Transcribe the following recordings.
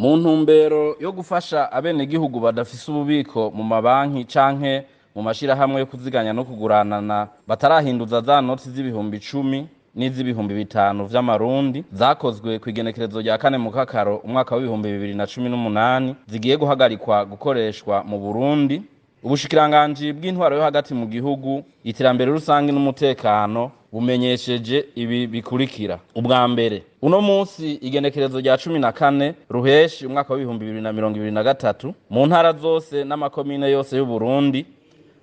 Mu ntumbero yo gufasha abenegihugu badafise ububiko mu mabanki canke mu mashirahamwe yo kuziganya no kuguranana batarahinduza za noti z'ibihumbi 10 n'iz'ibihumbi 5 vy'amarundi zakozwe kw'igenekerezo rya 4 Mukakaro umwaka w'2018 zigiye guhagarikwa gukoreshwa mu Burundi, ubushikiranganji bw'intwaro yo hagati mu gihugu, iterambere rusange n'umutekano bumenyesheje ibi bikurikira. Ubwa mbere, uno munsi igenekerezo rya 14 Ruheshi umwaka w'2023, mu ntara zose n'amakomine yose y'u Burundi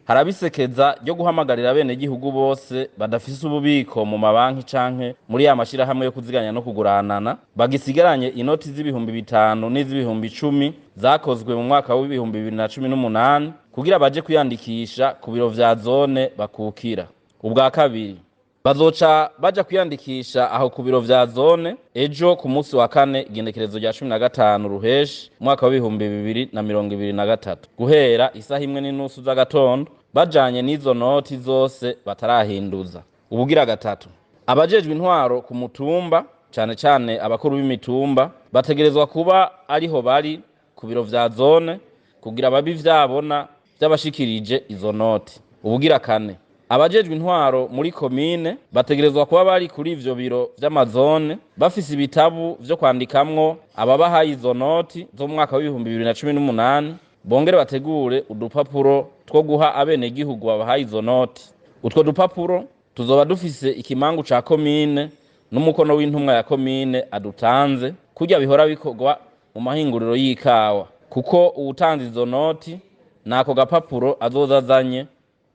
harabisekeza ryo guhamagarira abenegihugu bose badafise ububiko mu mabanki canke muri ya mashirahamwe yo kuziganya no kuguranana bagisigaranye inoti z'ibihumbi 5 n'iz'ibihumbi 10 zakozwe mu mwaka w'2018 kugira baje kwiyandikisha ku biro vya zone bakukira. Ubwa kabiri, bazoca baja kwiyandikisha aho ku biro vya zone ejo ku munsi wa kane igenekerezo rya 15 Ruheshi umwaka w'2023 guhera isaha 1:30 z'agatondo bajanye n'izo noti zose batarahinduza. Ubugira gatatu, abajejwe intwaro ku mutumba, cane cane abakuru b'imitumba, bategerezwa kuba ariho bari ku biro vya zone kugira babe ivyabona vy'abashikirije izo noti. Ubugira kane, abajejwe intwaro muri komine bategerezwa kuba bari kuri ivyo biro vy'amazone bafise ibitabu vyo kwandikamwo ababahaye izo noti zo mu mwaka w'2018, bongere bategure udupapuro two guha abenegihugu babahaye izo noti. Utwo dupapuro tuzoba dufise ikimangu ca komine n'umukono w'intumwa ya komine adutanze, kurya bihora bikorwa mu mahinguriro y'ikawa, kuko uwutanze izo noti nako gapapuro azoza azanye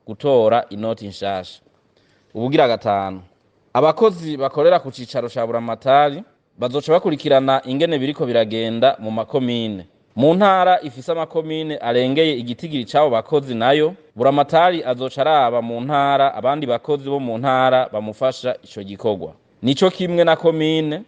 gutora inoti nshasha. Ubugira gatanu, abakozi bakorera ku cicaro ca Buramatari bazoca bakurikirana ingene biriko biragenda mu makomine. Mu ntara ifise amakomine arengeye igitigiri c'abo bakozi nayo, Buramatari azoca araba mu ntara abandi bakozi bo mu ntara bamufasha ico gikorwa. Nico kimwe na komine,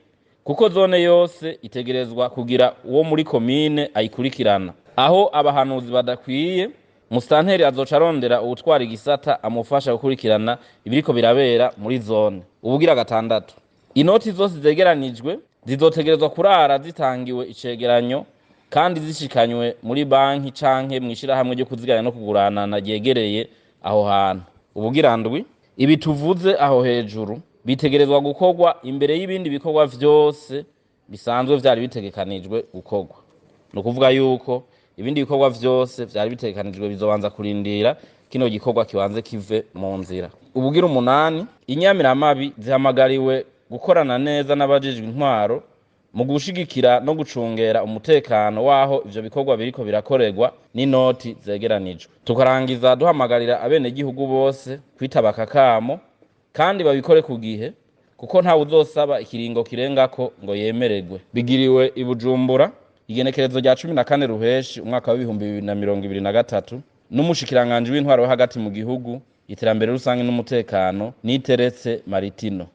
kuko zone yose itegerezwa kugira uwo muri komine ayikurikirana. Aho abahanuzi badakwiye, musitanteri azoca arondera uwutwara igisata amufasha gukurikirana ibiriko birabera muri zone. Ubugira gatandatu, inoti zose zegeranijwe zizotegerezwa kurara zitangiwe icegeranyo kandi zishikanywe muri banki canke mw'ishirahamwe ryo kuziganya no kuguranana ryegereye aho hantu. Ubugira ndwi, ibi tuvuze aho hejuru bitegerezwa gukorwa imbere y'ibindi bikorwa vyose bisanzwe vyari bitegekanijwe gukorwa. Ni ukuvuga yuko ibindi bikorwa vyose vyari bitegekanijwe bizobanza kurindira kino gikorwa kibanze kive mu nzira. Ubugira umunani, inyamiramabi zihamagariwe gukorana neza n'abajejwe intwaro mu gushigikira no gucungera umutekano waho ivyo bikorwa biriko birakorerwa n'inoti zegeranijwe. Tukarangiza duhamagarira abenegihugu bose kwitaba aka kamo kandi babikore ku gihe, kuko ntawe uzosaba ikiringo kirengako ngo yemererwe. Bigiriwe i Bujumbura igenekerezo rya 14 Ruheshi umwaka w'2023 n'umushikiranganji w'intwaro yo hagati mu gihugu, iterambere rusange n'umutekano, Niteretse Maritino.